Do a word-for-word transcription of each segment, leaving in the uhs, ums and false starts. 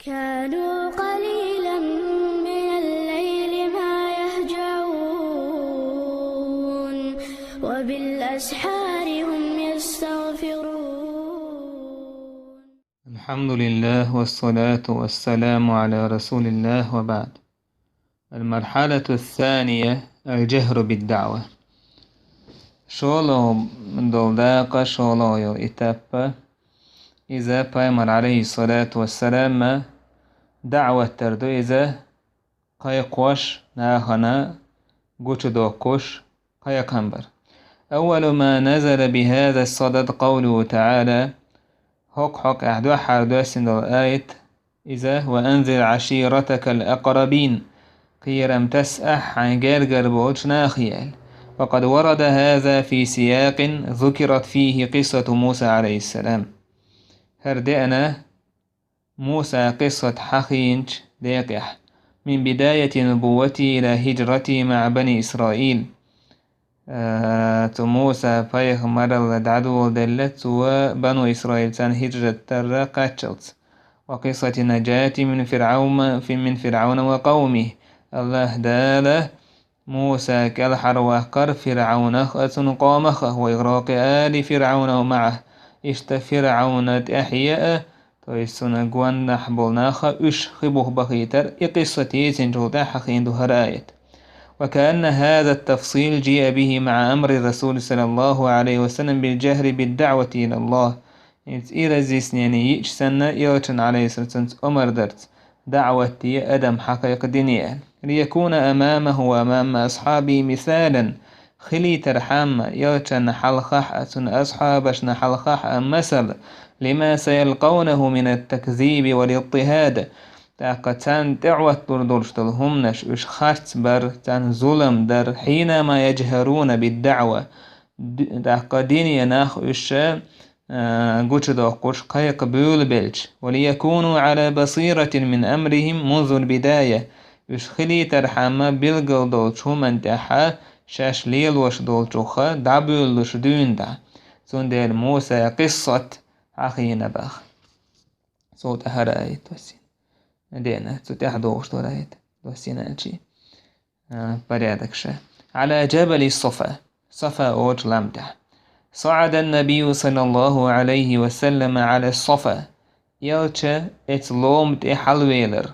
كانوا قليلا من الليل ما يهجعون، وبالأسحار هم يستغفرون. الحمد لله والصلاة والسلام على رسول الله وبعد. المرحلة الثانية: الجهر بالدعوة. ШолгӀа долу дакъа, шолгӀа йолу этаппа, иза пайхамар, алейхиссалату вассалам, даъват дар ду, иза кхайкхош, нахана гучудоккхуш кхайкхам бар. أول ما نزل بهذا الصدد قوله تعالى: хӀокху хьокъехь дуьххьара доьссина долу аят иза: وأنذر عشيرتك الأقربين. Кхерам таса ахь хьайн гергара болчу нахе аьлла. وقد ورد هذا في سياق ذكرت فيه قصة موسى عليه السلام. ХӀара деана Муса къиссат хьахийначу декъехь: من بداية نبوته إلى هجرته مع بني إسرائيل. Э, цу Муса пайхамаралла дӀадоладелла цо Бану Исраилцан хӀижрат дарра кхаччалц. وقصة نجاته من فرعون، من فرعون وقومه. АллахӀ Дала Муса кӀелхьарваккхар ФирӀавнах а, цуьнан къомах а, وإغراق آل فرعون معه. Иштта ФирӀавна тӀаьхье а, то есть цуьнан гонахь болу нах а, уьш хи буха бахийтар, и къиссат йийцинчул тӀаьхьа хиъна ду хӀара аят. وكأن هذا التفصيل جيء به مع أمر الرسول صلى الله عليه وسلم بالجهر بالدعوة إلى الله. Иза и разъяснение йиъча санна, элчанна, алейхиссалам, цуьнца омар дарца, даъват де адам хьакхайкха дине аьлла. ليكون أمامه وأمام أصحابه مثالا. Хилийтархьама, элчанна хьалхахь а, цуьнан асхьабашна хьалхахь а масал, لما سيلقونه من التكذيب والاضطهاد. ТӀаккха царна тӀехӀотталур долуш долу хӀуманаш, уьш харц бар, царна зулам дар, حينما يجهرون بالدعوة. Д-, тӀаккха дине нах уьш а, гучудоккхуш кхайкха буьйлабелча. وليكونوا على بصيرة من أمرهم منذ البداية. Уьш хилийтархьама билггал долчу хӀуманна тӀехь шаьш лелош долчух дӀабуьйлалуш дуьйна дӀа. Цундела Муса къиссат хьахийна боху. Цул тӀаьхьа хӀара аят доссийна. Деана, цу тӀаьхьа догӀуш долу аят доссийна аьлчи. А, порядок ша. على جبل الصفا. Сафа олучу лам тӀехь. صعد النبي صلى الله عليه وسلم على الصفا. Элча эцу лома тӀе хьалавелира.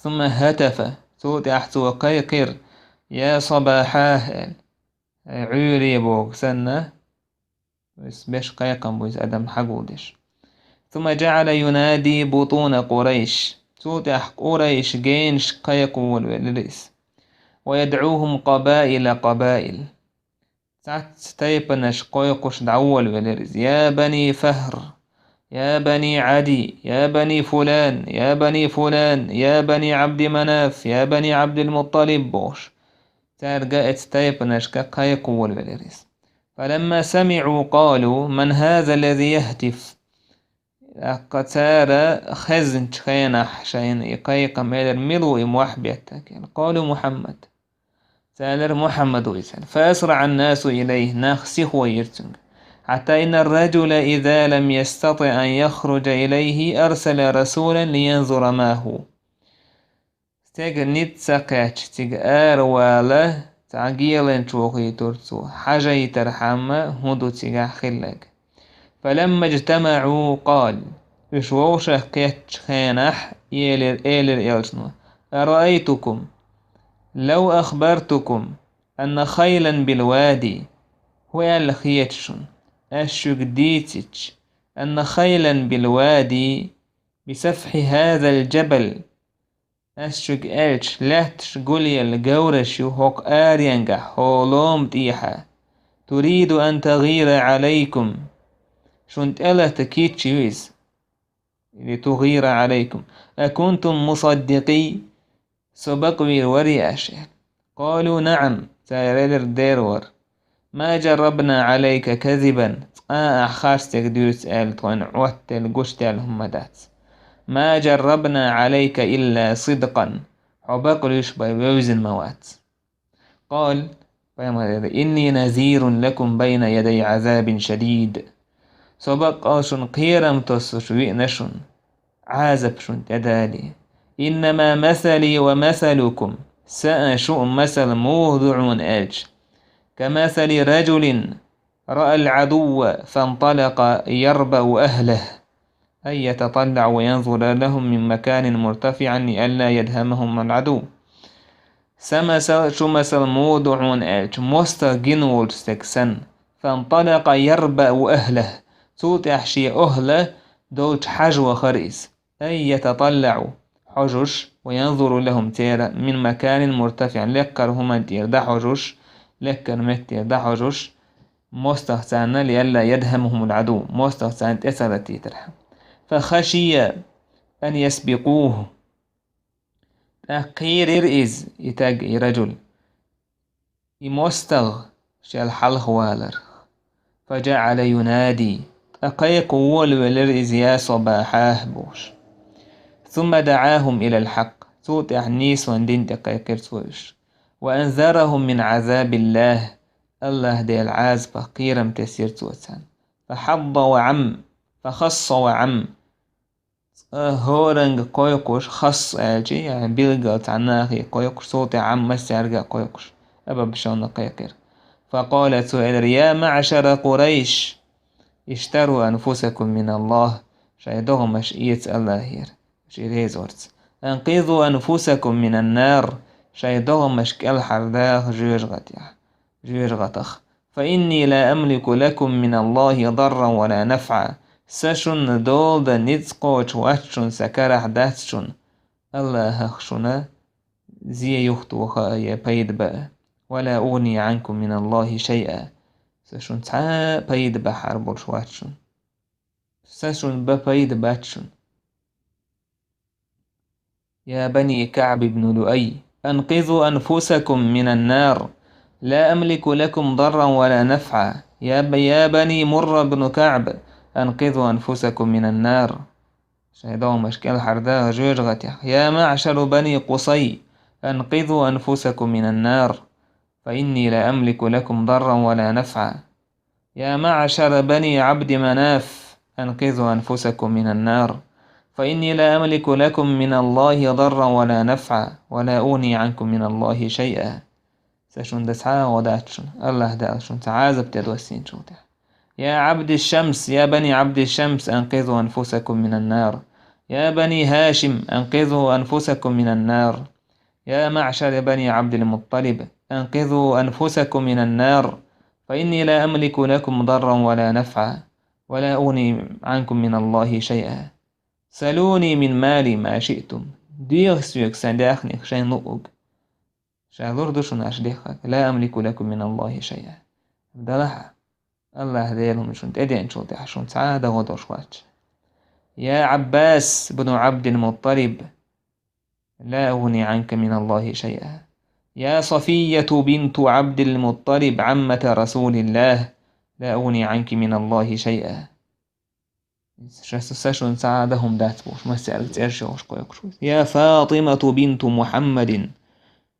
ثم هتف. Цул тӀаьхьа цо кхайкхира: يا صباحاه, аьлла. Ай, Ӏуьйре боху санна, иза беш кхайкхам бу иза адам хьагулдеш. ثم جعل ينادي بطون قريش. Цул тӀаьхьа Къурайш генаш кхайкха волавелира иза. ويدعوهم قبائل قبائل. Цхьацца тайпанаш кхойкхуш дӀаволавелира иза. يا بني فهر، يا بني عدي، يا بني فلان، يا بني فلان، يا بني عبد مناف، يا بني عبد المطلب бохуш. Цаьрга эцу тайпанашка кхайкха волавелира иза. فلما سمعوا قالوا: من هذا الذي يهتف؟ ТӀаккха цара хезнчу хенахь шайна и кхайкхам, элира: мила ву и мохь беттарг? قالوا: محمد. Цара элира: Мухьаммад ву иза. فأسرع الناس إليه, нах сихо йира цуьнга. حتى إن الرجل إذا لم يستطع أن يخرج إليه أرسل رسولا لينظر ما هو. Стеган ницкъ ца кхаьчча, цига ара вала, цхьа геланча вохуьйтура цо, хьажийтархьама хӀун ду цигахь хилларг. فلما اجتمعوا قال. Уьш вовшах кхеттачу хенахь, элира, элира элчано: أرأيتكم لو أخبرتكم أن خيلا بالوادي. ХӀун аьлла хета шуна, ас шуьга дийцича, أن خيلا بالوادي بسفح هذا الجبل. Ас шуьга аьлча, лаьтташ гулъелла говраш ю хӀокху аренгахь, хӀокху лома тӀехьа. تريد أن تغير عليكم. Шуна тӀелата кийча ю иза. Или تغير عليكم. أكنتم مصدقي؟ Со бакъвийр варий аша? قالوا: نعم. Цара элира: дера вара. ما جربنا عليك كذبا. Цкъа а ахь харцдерг дуьйцу аьлла тхойна Ӏоттаделла, гучудаьлла хӀума дац. ما جربنا عليك إلا صدقا. Хьо бакъ луьйш бен вевзина ма вац. قال, пайхамар элира: إني نذير لكم بين يدي عذاب شديد. Со баккъал шуна кхерам тосуш виъна шуна. Ӏазап шуна тӀедале. إنما مثلي ومثلكم, сан а шун а масал муха ду хьона аьлча, كمثل رجل رأى العدو فانطلق يربأ أهله، أي يتطلع وينظر لهم من مكان مرتفع لئلا يدهمهم العدو. Сан масал шун масал муха ду хьона аьлча, мостагӀа гина волчу стеган санна. فانطلق يربأ أهله, цул тӀаьхьа шен охӀла долчу хьажа вахара иза. أي يتطلع, хьожуш, وينظر لهم, церан, من مكان مرتفع, лекхара хӀуманна тӀера дӀахьожуш, лекхара меттера дӀахьожуш, мостагӀа царна, لئلا يدهمهم العدو, мостагӀа царна тӀе ца латийтархьама. فخشي أن يسبقوه. ТӀаккха кхерира иза, и таг, и رجل, и мостагӀа шел хьалха валар. فجعل ينادي, ткъа кхайкха волавелира иза: يا صباحاه, бохуш. ثم دعاهم إلى الحق, цул тӀаьхьа нийсонан дин тӀе кхайкхира цо уьш. وأنذرهم من عذاب الله, АллахӀ Делан Ӏазапах кхерам тесира цо царна. فحض وعم، فخص وعم, цкъа хӀоранга кхойкхуш, хасс аьлча, яъни билггал цхьана нахе кхойкхуш, цул тӀаьхьа Ӏамма массаьрга а кхойкхуш, абаб шовна кхайкхира. فقال, цо элира: يا معشر قريش، اشتروا أنفسكم من الله, шайн догӀмаш эца АллахӀера, шен резорца. أنقذوا أنفسكم من النار, шайн догӀмаш кӀелхьардаха жоьжахатех, жоьжахатах. فإني لا أملك لكم من الله ضرا ولا نفعا. Сан шуна дола дан ницкъ кхочуш вац шуна, сан карахь дац шуна АллахӀах шуна зе юхатоха а, я пайда бан а. ولا أغني عنكم من الله شيئا. Сан шуна цхьа а пайда бахьар болуш вац шуна. Сан шуна бан пайда бац шуна. يا بني كعب بن لؤي، أنقذوا أنفسكم من النار، لا أملك لكم ضرا ولا نفعا. يا ب-، يا بني مرة بن كعب، أنقذوا أنفسكم من النار. Шайн догӀмаш кӀелхьардаха жоьжахатех. يا معشر بني قصي، أنقذوا أنفسكم من النار، فإني لا أملك لكم ضرا ولا نفعا. يا معشر بني عبد مناف، أنقذوا أنفسكم من النار، فإني لا أملك لكم من الله ضرا ولا نفعا، ولا أغني عنكم من الله شيئا. Сан шуна дан цхьа а гӀо дац шуна, АллахӀ Дала шуна цхьа Ӏазап тӀе доссийначул тӀаьхьа. يا عبد الشمس، يا بني عبد الشمس، أنقذوا أنفسكم من النار. يا بني هاشم، أنقذوا أنفسكم من النار. يا معشر بني عبد المطلب، أنقذوا أنفسكم من النار، فإني لا أملك لكم ضرا ولا نفعا، ولا أغني عنكم من الله شيئا. سلوني من مالي ما شئتم. Деха соьга сан даьхнех шайн луъург. Ша лур ду шуна аша деххарг. لا أملك لكم من الله شيئا. Делахь, АллахӀ Дела хӀума шуна тӀедеанчул тӀаьхьа шуна цхьа а дан гӀо долуш вац. يا عباس بن عبد المطلب، لا أغني عنك من الله شيئا. يا صفية بنت عبد المطلب عمة رسول الله، لا أغني عنك من الله شيئا. Ша, ша, ша шуна цхьа а дан хӀума дац бохуш, массаьрга цӀераш йохуш кхойкхуш ву. يا فاطمة بنت محمد،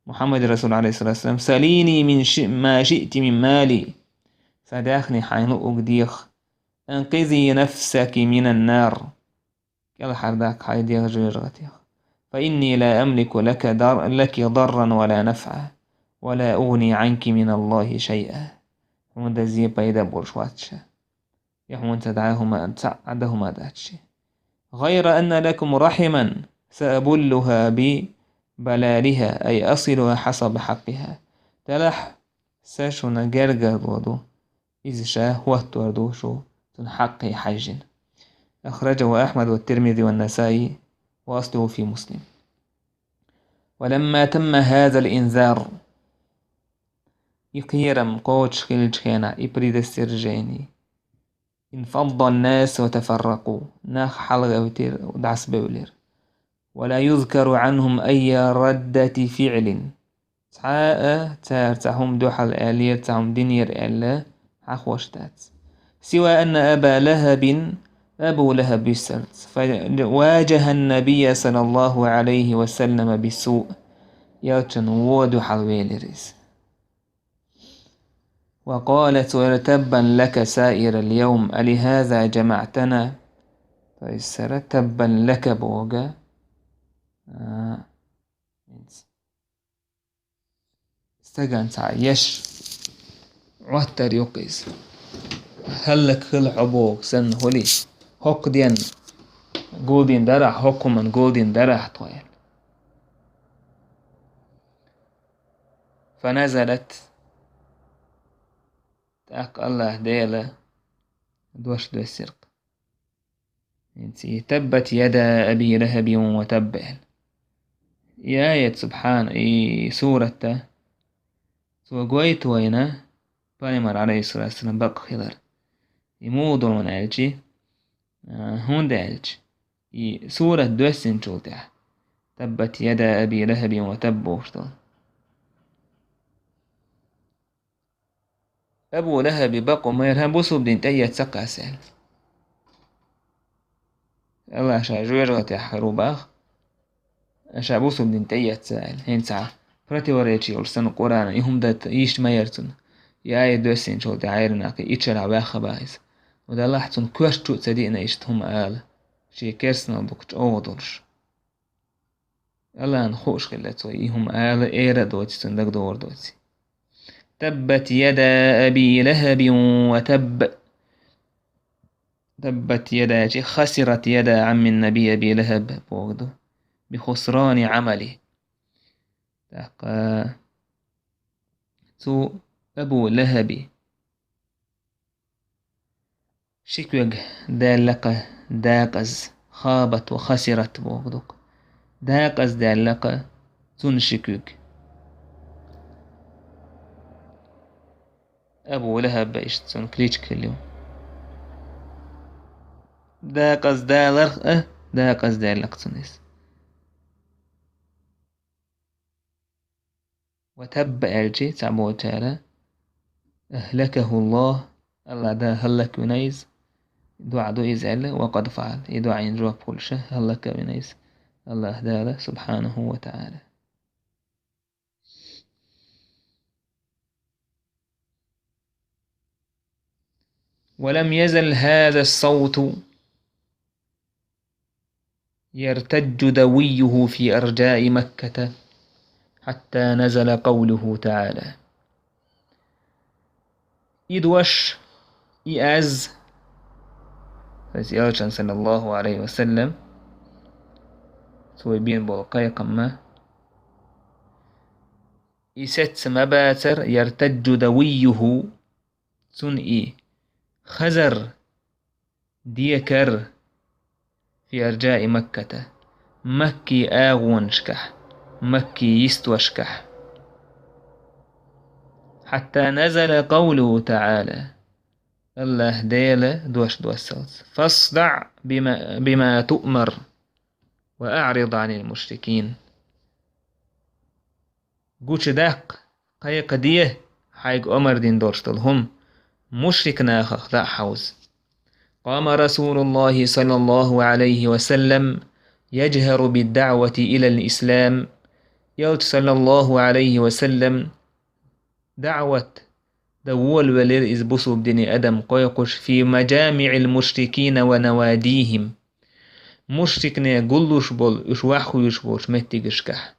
محمد رسول الله عليه الصلاة والسلام، سليني من ش-، ما شئت من مالي. Сан даьхни хьайна луъург деха. أنقذي نفسك من النار. КӀелхьардаккха хьайн дегӀ жоьжахатех. فإني لا أملك لك ضر-، لك ضرا ولا نفعا، ولا أغني عنك من الله شيئا. Хьуна дан зе пайда болуш вац ша. Я хьуна ца дӀа хӀума, цхьа а дан хӀума дац шен. غير أن لكم رحما سأبلها ببلالها، أي أصلها حسب حقها. Делахь, сан шуна гергарло ду. Иза ша хӀоттор ду шу, цуьнан хьакъе хьаьжжина. أخرجه أحمد والترمذي والنسائي، وأصله في مسلم. ولما تم هذا الإنذار، и кхерам кхочуш хиллачу хенахь, и предостережение, انفض الناس وتفرقوا، нах хьалагӀевтира, дӀасабевлира. ولا يذكر عنهم أي ردة فعل. Цхьа а цара цхьа хӀума дуьхьал аьллера, цхьа хӀума динера аьлла, хьахош дац. سوى أن أبا لهب، Абу ЛахӀаб виссалц, فواجه النبي صلى الله عليه وسلم بالسوء. Элчанна вон дуьхьал велира иза. وقال, цо элира: تبا لك سائر اليوم، ألهذا جمعتنا؟ Пайсара таббан лака бога. А, хӀинца. Стаган цхьа еш Ӏоттар юкъа иза. ХӀаллак хила хьо боху санна хуьлий, хӀокху денна гулдина дарахь, хӀокху хӀуманна гулдина дарахь тхо аьлла. Фаназалат, тӀаккха АллахӀ Дела дош доьссира-кх. ХӀинца и «Таббат яда Аби Лахабин ва табб» аьлла. И аят, субхьана, и сурат, цо гойту вайна, пайхамар, алейхиссалату вассалам, бакъ хилар. И муха долу аьлчи, а, хӀунда аьлча, и сурат доьссинчул тӀаьхьа «Таббат яда Аби Лахабин ва табб» бохуш долу. Абу Лахаби бакъо майра бусулба дин тӀеэцна ца кхаьчна аьлла. АллахӀ ша жоьжахатехь хир ву боху, ша бусулба дин тӀеэцна аьлла. ХӀинца противоречие йолуш санна Къуръана и хӀума дан йиш ма яра цунна. И аят доьссинчул тӀаьхьа Ӏайрина кхин итт шарахь ваьхна боху иза. Ва далахь цунна коьрта чу а ца диъна иштта хӀума ала, шен керстанал дукха чӀогӀа долуш. АллахӀна хууш хилла цо и хӀума ала, эр а доций, цунна дагадогӀур доций. «Таббат яда Аби Лахабин ва табб». «Таббат яда» чи «хасират яда Ӏаммин Наби Аби Лахаб» боху ду. «Би хусрани Ӏамали». ТӀаккха цу Абу Лахаби ши куьг даьлла-кха декъаза, хабат ва хасират боху ду-кх. Декъаза даьлла-кха цунна ши куьг. Абу Лахаб иштта цунна кличка хилла ю. Декъаза даларх а, декъаза даьлла-кха цунна иза. «Ва табб» аьлчи, цхьаболчара: «Ахлакахуллах», АллахӀ Дала хӀаллаквина иза, доӀа ду иза аьлла, «ва къад фаӀал», и доӀин жоп хуьлуш, хӀаллаквина иза АллахӀ Дала, субхьанаху ва таӀала. «Ва лам язал хаза ас-савту яртаджу давийюху фи арджаи Макката, хьатта назала къавлуху таӀала». И дош, и аз, то есть Элчан, саллаллаху алейхи ва саллям, цо бина болу кхайкхам, и сецца ма бацара, яртаджу давийюху, цунна и хазар, декар, фи арджаи Макката, Маккин агӀонашкахь, Маккин йистошкахь. Хьатта назала къавлуху таӀала, АллахӀ Дела дош доссалц: «ФасдаӀ бима, бима туъмар, ва аӀрид Ӏанил мушрикин». Гучудаккха, кхайкхаде хьайга омар дина долуш долу хӀума, мушрик нахах дӀа а хьовза. Къама расулуллахи саллаллаху алейхи ва саллам яджхару биддаӀвати илал ислам. Элча, саллаллаху алейхи ва саллам, даӀват дан волавелира иза бусулба динан адам кхойкхуш, фи маджамиӀил мушрикина ва навадихим, мушрикне гуллуш болу, уьш ваьхьуьйш болчу меттигашкахь.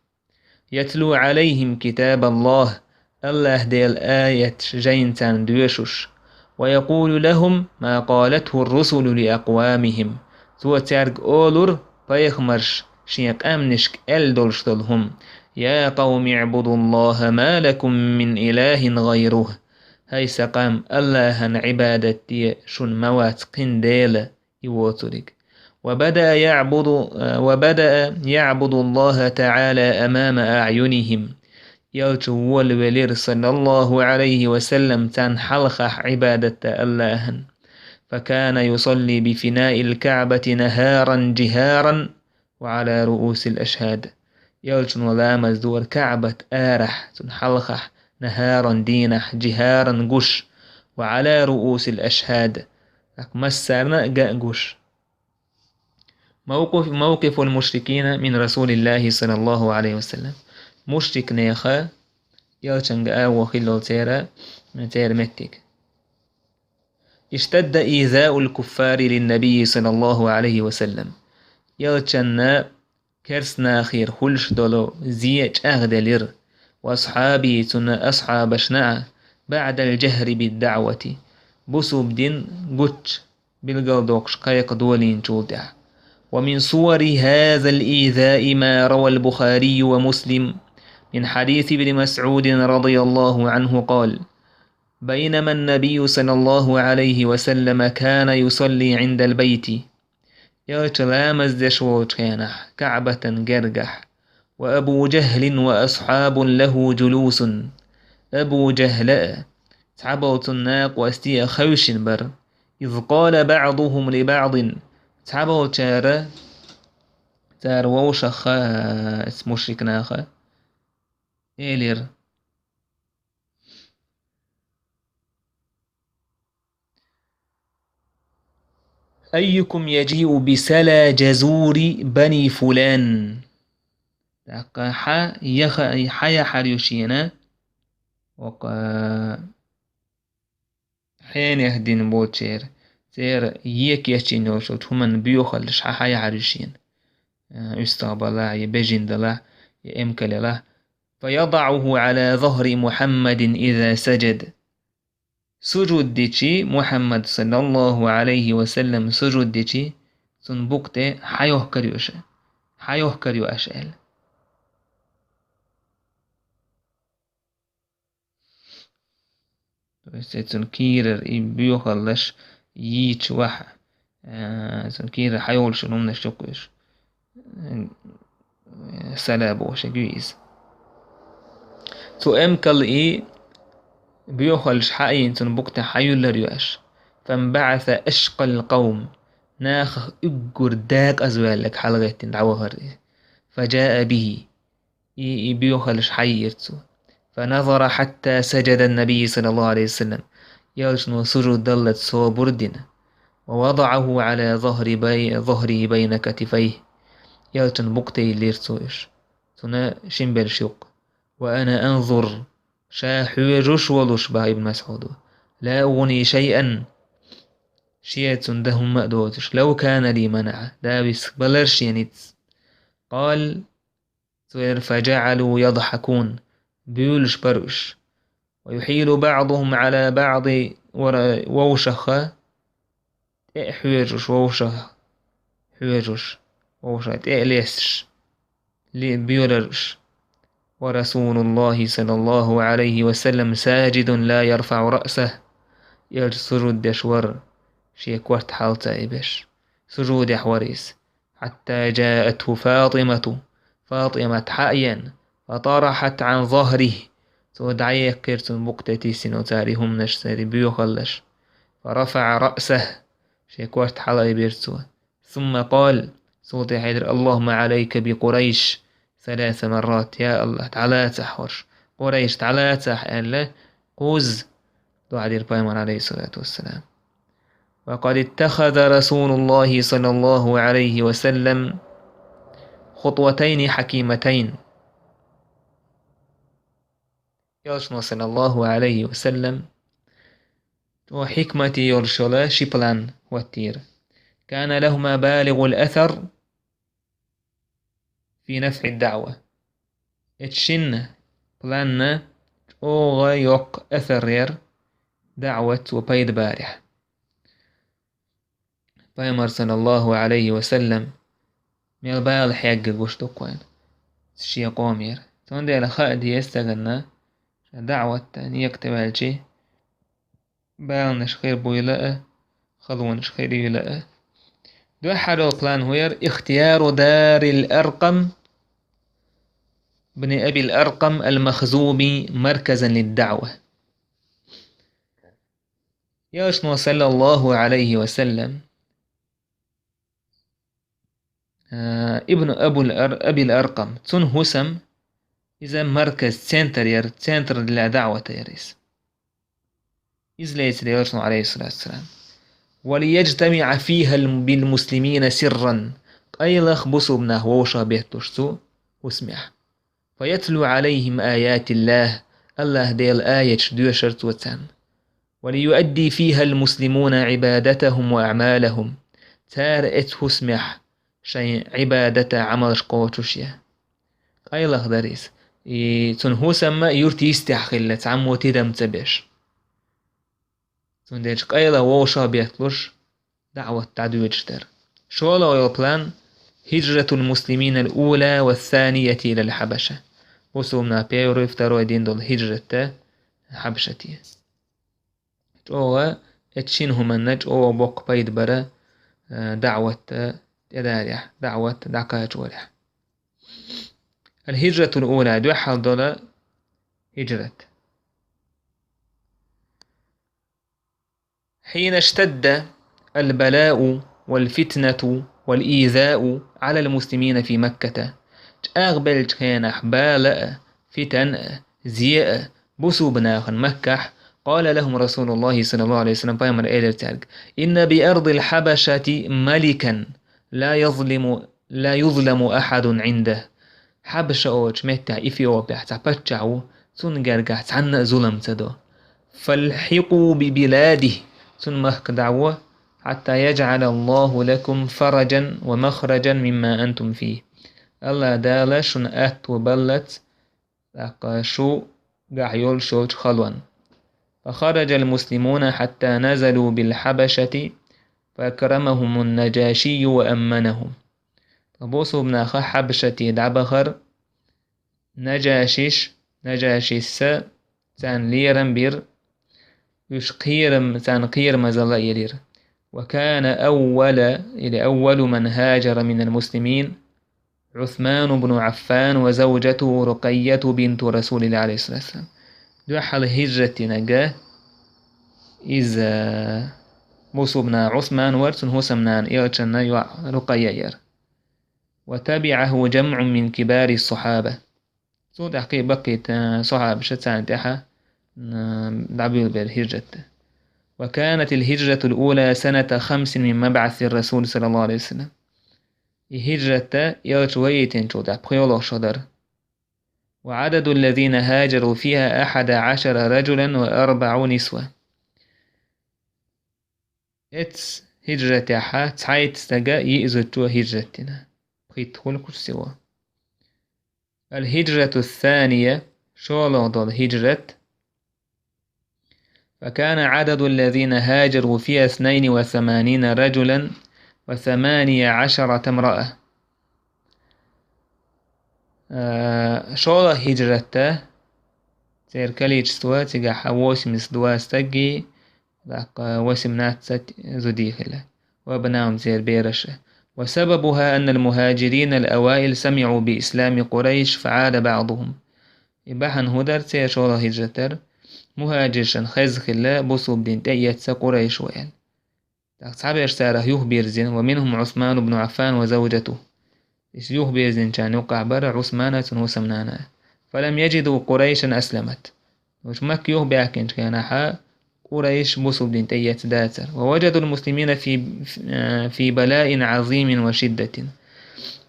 Ятлу Ӏалайхим китабаллахӀ, АллахӀ Делан аяташ жайна царна доьшуш, ва якъулу лахӀум ма къалатхӀу ррусулу ли акъвамихӀим, цо цаьрга олура пайхамарша шен къаьмнашка аьлла долуш долу хӀума: «Я къавми, иӀбудуллахӀа ма лакум мин илахӀин гӀайрухӀ», хӀай сан къам, АллахӀан Ӏибадат де шуна ма вац кхин дела, и воцург. Ва бадаа яӀбуду, ва бадаа яӀбудуллахӀа таӀала амама аӀюнихӀим. Элча волавелира, саллаллахӀу ӀалайхӀи ва саллам, царна хьалхахь Ӏибадат дан АллахӀан. Факана юсалли бифинаил КаӀбати нахӀаран жихӀаран ва Ӏала руусил ашхӀад. Элчано ламаз дора КаӀбат арахь, цунна хьалхахь, нахӀаран дийнахь, жихӀаран гуш, ва Ӏала руусил ашхӀад, тӀаккха массарна а ган а гуш. Мавкъиф-, мавкъифул мушрикина мин расулиллахӀи саллаллахӀу ӀалайхӀи ва саллам. Мушрикнеха Элчанга агӀо хиллал церан, церан меттиг. اشتد إيذاء الكفار للنبي صلى الله عليه وسلم. Элчанна керста нахера хуьлуш долу зе чӀагӀделира, وأصحابه, цуьнан асхьабашна а, بعد الجهر بالدعوة, бусулба дин гучу билгалдоккхуш кхайкха долийначул тӀаьхьа. ومن صور هذا الإيذاء ما روى البخاري ومسلم من حديث ابن مسعود رضي الله عنه قال: بينما النبي صلى الله عليه وسلم كان يصلي عند البيت. Элча ламаз деш волчу хенахь, КаӀбатан гергахь, وأبو جهل وأصحاب له جلوس. Абу Жахьла а, цхьаболу цуьнан накъостий а хевшина бара. إذ قال بعضهم لبعض. Цхьаболчара цара вовшахха, мушрик наха, элира: أيكم يجيء بسلا جزور بني فلان. ТӀаккха хьан яха-, хьан яхьар ю шена, оха хьенех дина болчеран, церан екаэцна йолчу хӀуманна боьхаллаш хьан, хьан яхьар ю шена? Э, уьстагӀ балахь, я бежана далахь, я эмкал ялахь. فيضعه على ظهر محمد إذا سجد. Сужуд дичи, Мухьаммад, саллаллаху Ӏалайхи ва саллам, сужуд дичи, цунна букъа тӀе хьайохкар ю аша, хьайохкар ю аша аьлла. То есть, цуьнан кийрара и боьхаллаш йийча вахь, э, цуьнан кийрара хьайолуш хӀуманаш чукхуьйсуш, э, сала бохуш ю иза. Цу эмкал и боьхаллаш хьаийна цунна букъа тӀе хьайуьллар ю аша. فانبعث أشقى القوم. Нахах уггар декъаза ваьлларг хьалагӀеттина дӀавахара иза. فجاء به. И, и боьхаллаш хьайиира цо. فنظر حتى سجد النبي صلى الله عليه وسلم. Элчано сужуд даллалц собар дина. ووضعه على ظهر بي-، ظهره بين كتفيه. Элчан букъа тӀе йиллира цо уьш, цуьнан шина белша юккъе. وأنا أنظر. Ша хьоьжуш волуш, бах Ибн Масъуда. لا أغني شيئا. Шен цунна дан хӀумма а доцуш. لو كان لي منعة. Давис балар шен ницкъ. قال. Цо элира: فجعلوا يضحكون. Буьйлуш бара уьш. ويحيل بعضهم على بعض. Вара вовшахха тӀе а хьоьжуш, вовшах хьоьжуш, вовшах тӀе а лесташ, ли-, боьлар уьш. ورسول الله صلى الله عليه وسلم ساجد لا يرفع رأسه. Элча сужуд деш вара, шен корта хьалца а беш. Сужудехь вара иза. حتى جاءته فاطمة. ФатӀимат хьаеана. فطرحت عن ظهره. Цо дӀаеккхира цунна букъа тӀе тиссина цара и хӀуманаш, цара и боьхаллаш. فرفع رأسه. Шен корта хьалаайбира цо. ثم قال. Цул тӀаьхьа элира: اللهم عليك بقريش. ثلاث مرات. Я АллахӀ, дӀалацахь хӀорш. Къурайш дӀалацахь аьлла, кхузза дуӀа дира пайхамар, Ӏалайхиссалату вассалам. وقد اتخذ رسول الله صلى الله عليه وسلم خطوتين حكيمتين. Элчано, саллаллаху Ӏалайхи ва саллам, цо хьикмате йолуш йолу ши план хӀоттийра. كان لهما بالغ الأثر في نفع الدعوة. Эцу шинна планна чӀогӀа йоккха асар яра даӀват цо пайда барехь. Пайхамар, саллаллаху Ӏалайхи ва саллам, мел бала хьегна гуш ду-кх вайна шен къомера. Цундела хаа деза стаганна ша даӀватта некъа тӀе ваьлчи, баланаш хир буйла а, халонаш хир юйла а. Дуьххьара план хӀун яра: اختيار دار الأرقم بن أبي الأرقم المخزومي مركزا للدعوة. Элчано, саллаллаху Ӏалайхи ва саллам, а, ибн Абул Ар-, Абил Аркъам, цуьнан хӀусам, иза марказ, центр яра, центр для даӀвата яра иза. Иза лецира Элчано, Ӏалайхиссалату вассалам. وليجتمع فيها الم-، بالمسلمين سرا. Къайлаха бусулба нах вовшах бетталуш цу хӀусамехь. فيتلو عليهم آيات الله. АллахӀ Делан аяташ доьшура цо царна. وليؤدي فيها المسلمون عبادتهم وأعمالهم. Цара эцу хӀусамехь шайн Ӏибадата Ӏамалш кхочуш я. Къайлаха дара иза. И цуьнан хӀусам юьртан йистехь хилла, цхьаммо тидам ца беш. Цундела къайлаха вовшах а бетталуш, даӀват дӀадоьдуш дара. ШолгӀа йолу план: هجرة المسلمين الأولى والثانية إلى الحبشة. Бусулбанийн первый, второй дина долу хӀиджрат Хьабшате. ЧӀогӀа, эцу шина хӀуманна чӀогӀа боккха пайда бара, э, даӀват тӀедарехь, даӀват дӀакхачорехь. الهجرة الأولى, дуьххьал долу хӀиджрат. حين اشتد البلاء والفتنة والإيذاء على المسلمين في مكة. ЧӀагӀбеллачу хенахь бала а, фитан а, зе а бусулба нахана Маккахь, قال لهم رسول الله صلى الله عليه وسلم, пайхамар элира цаьрга: إن بأرض الحبشة ملكا لا يظلم، لا يظلم أحد عنده. Хьабша олучу меттехь, Эфиопехь, цхьа паччахь ву, цунна гергахь цхьанна а зулам ца до. فالحقوا ببلاده, цуьнан махка дӀагӀо, حتى يجعل الله لكم فرجا ومخرجا مما أنتم فيه. АллахӀ Дала шуна аьтто баллалц, тӀаккха шуьгахь йолуш йолчу халонна. فخرج المسلمون حتى نزلوا بالحبشة فأكرمهم النجاشي وأمنهم. Ткъа бусулба наха Хьабшате дӀабахара, Нажашиш, Нажашиса царна лерам бира, уьш кхерам-, царна кхерамазалла а елира. وكان أول، или أول من هاجر من المسلمين عثمان بن عفان وزوجته رقية بنت رسول الله عليه الصلاة والسلام. Дуьххьал хӀиджрат динарг иза бусулба нах Ӏусман вара, цуьнан хӀусамнана элчанна йоӀ Рукъайя яра. وتبعه جمع من كبار الصحابة. Цул тӀаьхьа кхин а баккхийта сахьабаша царна тӀаьхьа, м, дӀабуьйлабелла хӀиджрат. وكانت الهجرة الأولى سنة خمس من مبعث الرسول صلى الله عليه وسلم. И хӀиджрат элча ваийтинчул тӀаьхьа пхоьалгӀа шо дара. وعدد الذين هاجروا فيها أحد عشر رجلا وأربع نسوة. Эцу хӀиджратехьа цхьайтта стага, йиъ зудчо хӀиджрат дина. Пхийтта хӀуллакхаш сиво. الهجرة الثانية, шолгӀа долу хӀиджрат. فكان عدد الذين هاجروا فيها اثنين وثمانين رجلا وثمانية عشرة امرأة. Э, шолгӀа хӀиджратта церан количество цигахь восемьдесят два стаги, тӀаккха восемнадцать зуди хилла. وأبناؤهم, церан бераша. وسببها أن المهاجرين الأوائل سمعوا بإسلام قريش فعاد بعضهم. И бахьана хӀун дара церан шолгӀа хӀиджратан? Мухьаджиршна хезна хилла бусулба дин тӀеэцна Къурайшо аьлла. ТӀаккха цхьаберш царах юхабирзина, ومنهم عثمان بن عفان وزوجته. Иза юхабирзинчарна юккъехь бара Ӏусман а, цуьнан хӀусамнана а. فلم يجدوا قريشا أسلمت. Уьш Макка юхабаьхкинчу хенахьа Къурайш бусулба дин тӀеэцна дацара. ووجدوا المسلمين في، في بلاء عظيم وشدة.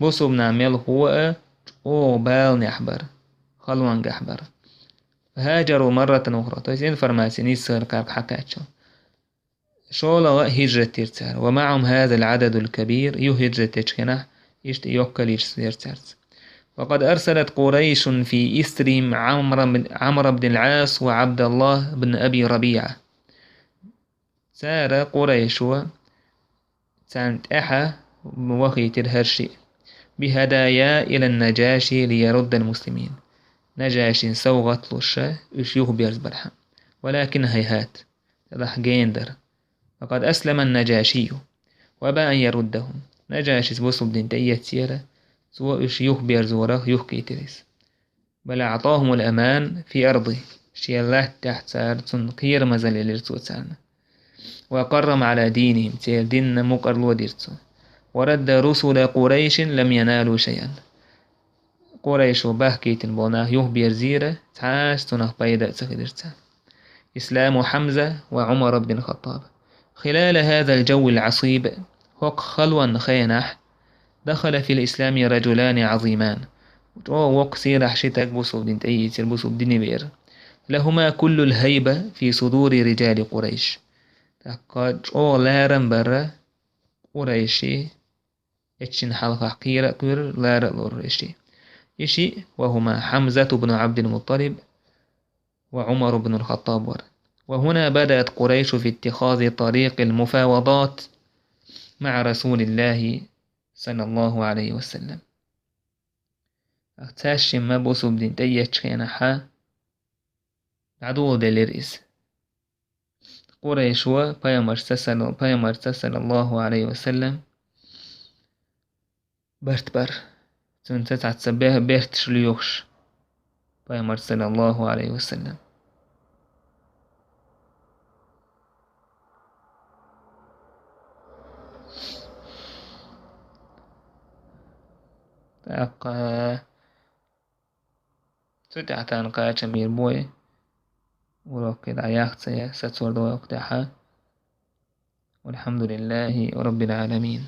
Бусулба нах мелхо а чӀогӀа баланехь бара, халонгахь бара. فهاجروا مرة أخرى. То есть информаци нийсагӀа кхаьрга хьакхаьчча. ШолгӀа хӀиджрат дира цара. ومعهم هذا العدد الكبير, юха хӀиджрат дечу хенахь иштта йоккха количество яра цаьрца. وقد أرسلت قريش في إثرهم عمرو بن، عمرو بن العاص وعبد الله بن أبي ربيعة. Цара, Къурайшо, царна тӀаьхьа вахийтира хӀара шиъ. بهدايا إلى النجاشي ليرد المسلمين. Нажашин совгӀат луш, уьш юхаберзабархьама. ولكن هيهات. Делахь гена дара. وقد أسلم النجاشي وأبى أن يردهم. Нажашис бусулба дин тӀеэцнера, цо уьш юхаберзорах юхакхийтира иза. بل أعطاهم الأمان في أرضه. Шен латтехь цара цунна кхерамазалла елира цо царна. وأقرهم على دينهم, церан динна мукӀарло дира цо. ورد رسل قريش لم ينالوا شيئا. Къурайшо бахкийтина болу нах юхаберзийра, цхьа а цунах пайда а ца хилира царна. إسلام حمزة وعمر بن الخطاب. خلال هذا الجو العصيب, хӀокху халонан хенахь, دخل في الإسلام رجلان عظيمان. ЧӀогӀа воккха сийлахь ши стаг бусулба дин тӀеийцира, бусулба дине веара. لهما كل الهيبة في صدور رجال قريش. ТӀаккха чӀогӀа ларам бара Къурайши эччина хьалхахь кхера а кхоьру, лара а лору и шиъ. И шиъ: وهما حمزة بن عبد المطلب وعمر بن الخطاب. وهنا بدأت قريش في اتخاذ طريق المفاوضات مع رسول الله صلى الله عليه وسلم. Цаьршимма бусулба дин тӀееттачу хенахьа дӀадоладелира иза. Къурайшо пайхамарца сал-, пайхамарца, саллаллаху Ӏалайхи ва саллам, барт бар. Цуьнца цхьацца бе-, берташ лоьхуш, пайхамарца, саллаллаху Ӏалайхи ва саллам. ТӀаккха цу тӀехь тахана кхачам йийр бу вай, урок кхидӀа яхца я, сацор ду вай кху тӀехьа. والحمد لله رب العالمين.